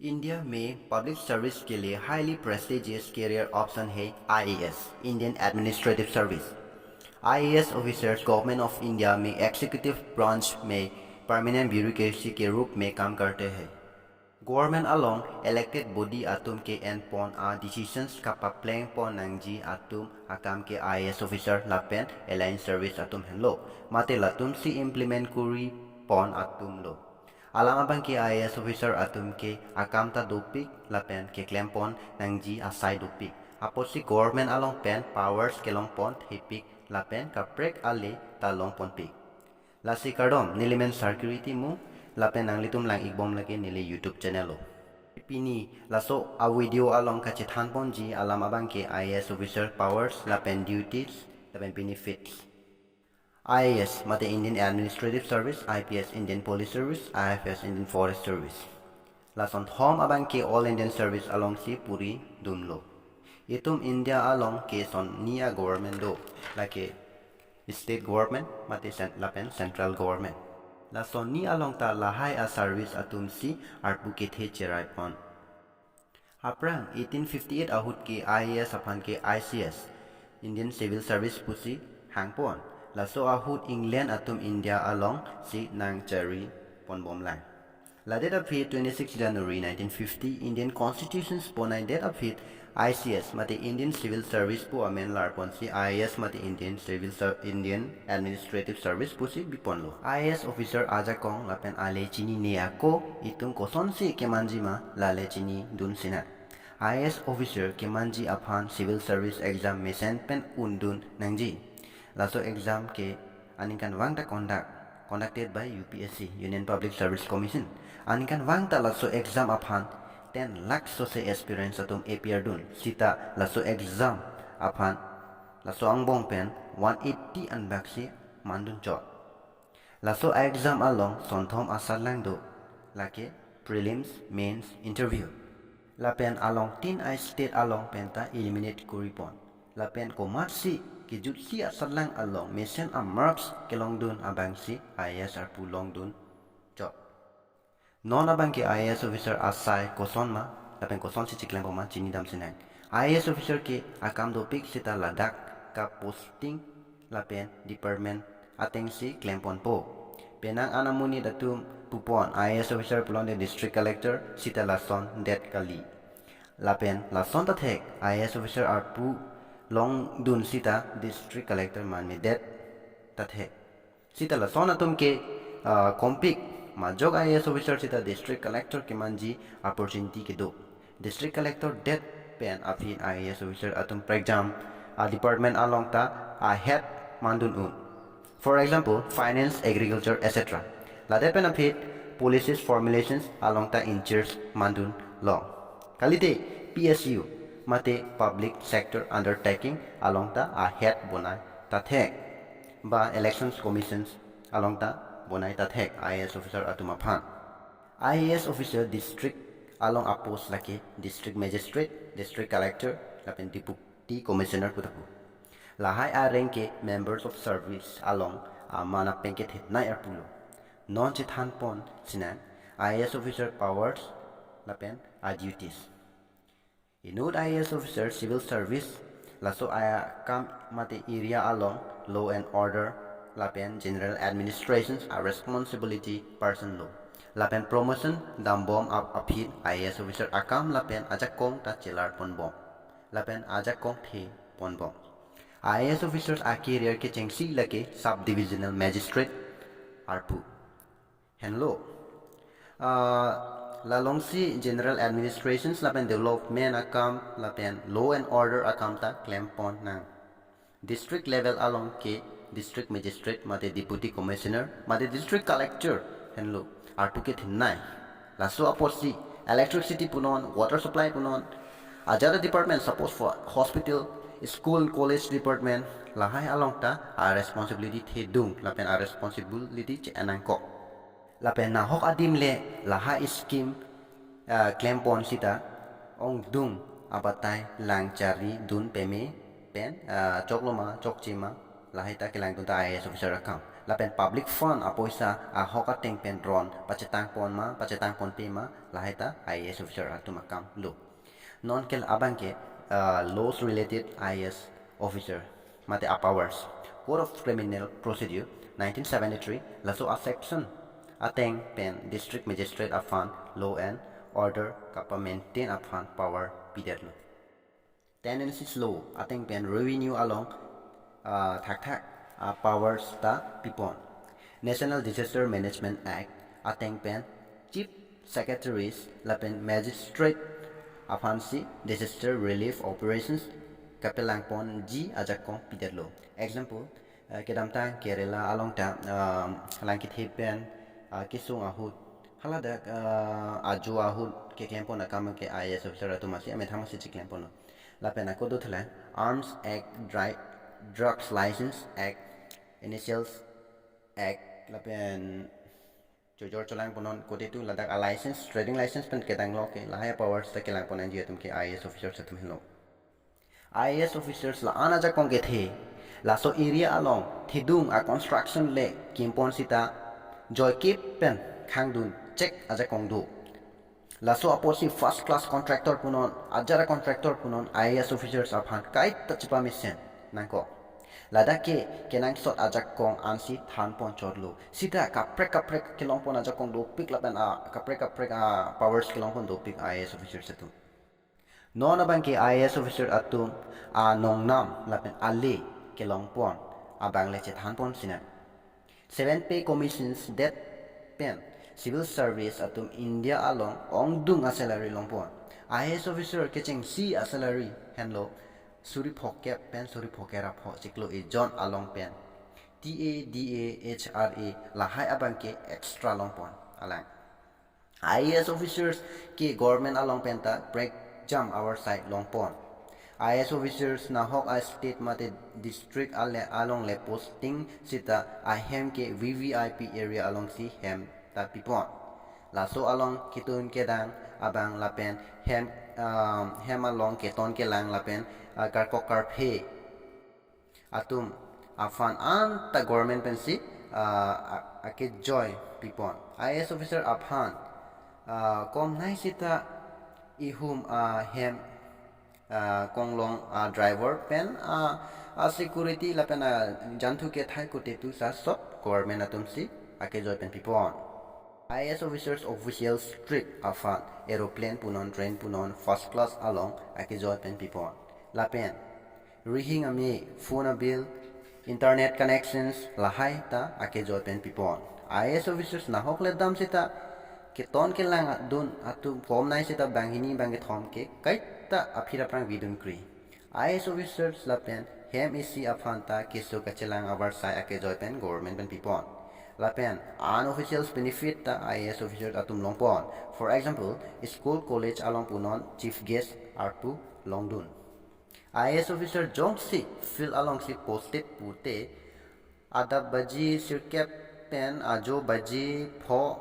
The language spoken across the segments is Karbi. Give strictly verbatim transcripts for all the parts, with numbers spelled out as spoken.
इंडिया में public service के लिए हाईली प्रेस्टिजियस करियर ऑप्शन है IAS, Indian administrative service. IAS officers government of India में एग्जीक्यूटिव ब्रांच में परमानेंट ब्यूरोक्रेसी के रूप में काम करते हैं। Government along elected body atum ke enpon a decisions kapaplengpon nangji atum akam ke IAS officer lapen allied service atum henlo, mate latum si implement kuripon atum lo. Alam abang ke IAS officer atum ke akam ta dopik lapen keklempon nangji asai dopik. Apotsi government along pen powers kelongpon thepik lapen kaprek ale ta longponpik. Lasi kardom, neli men Sarkiri Timung, lapen nanglitum lang-ikbom lake neli YouTube channel lo. Pini laso a video along kachethanponji alam abang ke IAS officer powers lapen duties lapen benefits. IAS mate Indian administrative service, IPS Indian police service, IFS Indian forest service. Lason thom abang ke all Indian service alongsi puri dunlo. Itum India along ke sonni a government do, lake state government mate sen- lapen central government. Lasonni along ta lahai a service atum si arpu kethe cheraipon. Aphrang eighteen fifty eight ahut ke IAS aphan ke ICS, Indian civil service pusi hangpon. Laso ahut England atum India alongsi nangcheriponbomlang. Ladet aphi twenty six January nineteen fifty Indian Constitutions bonaidet aphi ICS mate Indian civil service pu amen larponsi IAS mate Indian civil service- Indian administrative service pusi biponlo. IAS officer ajakong lapen ale chinine ako itum kosonsi kemanji ma lale chinidun sinang. IAS officer kemanji aphan civil service exam mesen pen undun nangji. Laso exam ke aningkanvang ta conduct, conducted by UPSC, union public service commission. Aningkanvang ta laso exam aphan ten lakh sose aspirants atum appear dun. Sita laso exam aphan laso angbong pen one eighty anbak si mandunchot. Laso a exam along sonthom asatlang do, lake prelims, mains, interview. Lapen along tin a state along pen ta eliminate kuripon. Lapen komatsi kejutsi asatlang along mesen a marks kelongdun abangsi IAS arpu longdunchot. Non abang ke IAS officer asai koson ma lapen kosonsi chiklem ma chinidam sinang. IAS officer ke akam dopik sita ladak kaposting lapen department atengsi klemponpo. Penang an amonit atum pupon IAS officer pulote district collector sita lasondet kali. Lapen lason ta thek, IAS officer arpu longdun sita district collector manmedet ta thek. Sita lason atum ke, ah, kompik, majok IAS officer sita district collector kemanji opportunity kedo. District collector det pen aphi IAS officer atum prekjam a department along ta a head mandun un. For example, finance, agriculture, etcetera. Ladet pen aphi policies formulations along ta incharge mandunlong. Kalite PSU mate public sector undertaking along ta a head bonai ta thek, ba elections commissions along ta bonai ta thek IAS officer atum aphan. IAS officer district along a post lake district magistrate, district collector lapen deputy commissioner pu ta pu. Lahai a rank ke members of service along aman apeng kethenei arpu lo. Non chethanpon sinang IAS officer powers lapen a duties. Inut IAS officer civil service, laso akam mate area along law and order lapen general administration a responsibility person lo. Lapen promotion dambom ap- aphi IAS officer akam lapen ajakong ta chelarponbom. Lapen ajakong theponbom. IAS officers a career kechengsi lake sub divisional magistrate arpu henlo. Ah, la alongsi general administration lapen development akam lapen law and order akam ta klempon nang. District level along ke district magistrate mate deputy commissioner mate district collector henlo arpu kethenei. Laso apotsi electricity punon, water supply punon, ajat a department, suppose for hospital, school, college department, lahai along ta a responsibility thedung lapen a responsibility che-en nangkok. Lapen nahok adim le lahai scheme, ah, klempon sita ongdung abatai lang charidun peme pen, ah, choklo ma chokche ma, lahai ta kelangdun ta IAS officer akam. Lapen public fund apoisa ahok ateng pen ron pachetang pon ma, pachetang ponpe ma, lahai ta I A S officer atum akam lo. Non ke abang ke, ah, laws related I A S officer mate a powers. Code of Criminal Procedure nineteen seventy-three, laso a section ateng pen district magistrate aphan law and order kapa-maintain aphan power pidetlo. Tenancies law ateng pen revenue along, ah, thakthak, ah, powers ta pipon. National Disaster Management Act ateng pen chief secretaries lapen magistrate aphansi disaster relief operations kapelangponji ajakong pidetlo. Example, eh, kedamtang Kerala along ta, ah, langkethe pen, ah, kesung ahut, haladak, ah, ajo ahut keklempon akam ke I A S officer atum asi, amethang asi chiklemponlo. Lapen ako do thela, Arms Act, Dri-, Drugs License Act, Initials Act, lapen chojor cholangponnon kote tu ladak a license, trading license pen kedang lo ke, lahai powers ta kelangponnangji atum ke I A S officers atum henlo. I A S officers la-an ajakong kethe, laso area along thedung a construction le kimpon sita joikip pen khangdun chek ajakong do. Laso apotsi first class contractor punon, ajara contractor punon, I A S officers aphan kaita chepamesen nangkok. Ladak ke kenangsot ajakong ansi thanpon chotlo. Sita kaprek kaprek kelongpon ajakong dopik lapen a kaprek kaprek a powers kelongpon dopik I A S officers atum. Non abang ke I A S officer atum anongnam lapen ale kelongpon abang le chethanpon sinang. Seven Pay Commissions det pen civil service atum India along ongdung a salary longpon. I A S officer kechengsi a salary henlo suri phokep pen suri phokep ra pho chiklo ejon along pen. T A D A H R A lahai abang ke extra longpon alang. I A S officers ke government along pen ta prekjam our side longpon. I A S officers nahok a state mate district ale along le posting sita ahem ke V V I P area alongsi hem ta pipon. Laso along ketun kedang abang lapen hem, um, hem along keton kelang lapen, uh, karkok karphe atum aphan anta government pensi, ah, a-, akejoi pipon. I A S officer aphan, ah, komnai sita ihum, ah, hem, ah, konglong, ah, driver pen, ah, ah, security lapen, ah, janthu kethai kote tu sa sop government atumsi akejoi pen pipon. I A S officers official trip aphan aeroplane punon, train punon, first class along akejoi pen pipon. Lapen rihing ame, phone a bill, internet connections lahai ta akejoi pen pipon. I A S officers nahok le dam sita keton kelang dun atum komnai sita banghini bangkethom ke kaita aphi aphrang vidun kri. I A S officers lapen hem isi aphan ta keso kachelang avarsai akejoi pen government pen pipon. Lapen unofficial benefit ta I A S officers atum longpon. For example, school college along punon chief guest arpu longdun. I A S officer jongsi field alongsi posted pute adap baji sirkep pen ajo baji pho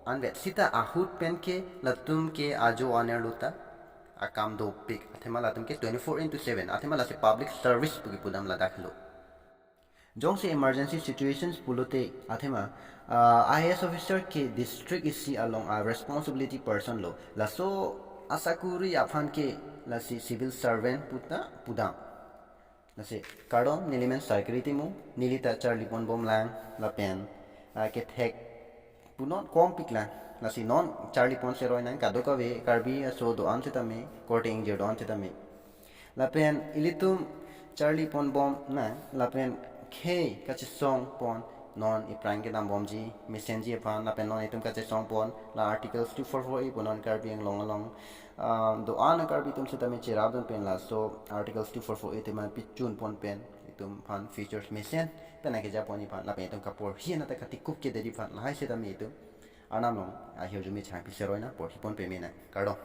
anvet sita ahut pen ke latum ke ajo anerlo ta akam dopik. Athema latum ke twenty-four into seven. Athema lasi public service pu kepudam ladak lo. Jongsi emergency situations pulote athema, ah, I A S officer ke district isi along a responsibility person lo. Laso asakuri aphan ke lasi civil servant puta pudam. Lasi kardom, neli men Sarkiri Timung, neli ta charlipon bomlang lapen, ah, kethek punon kompik lang. Lasi non charlipon seroi nang kadokave Karbi aso do-an sitame, korte ingjir do-an sitame. Lapen ilitum charlipon bom nang, lapen khei kachesong pon non iphrang kedam bomji mesenji aphan, lapen non itum kachesong pon la Articles two four four A punon Karbi Anglong along, ah, do-an Karbi atum sitame cherapdun pen laso Articles two four four A tema pichun pon pen itum aphan features mesen pen akejapon iphan, lapen itum kaporhi anat ta katikup kederi aphan lahai sitame itum Arnam along ahirjume chang piseroi nang, porhipon peme nang. Kardom.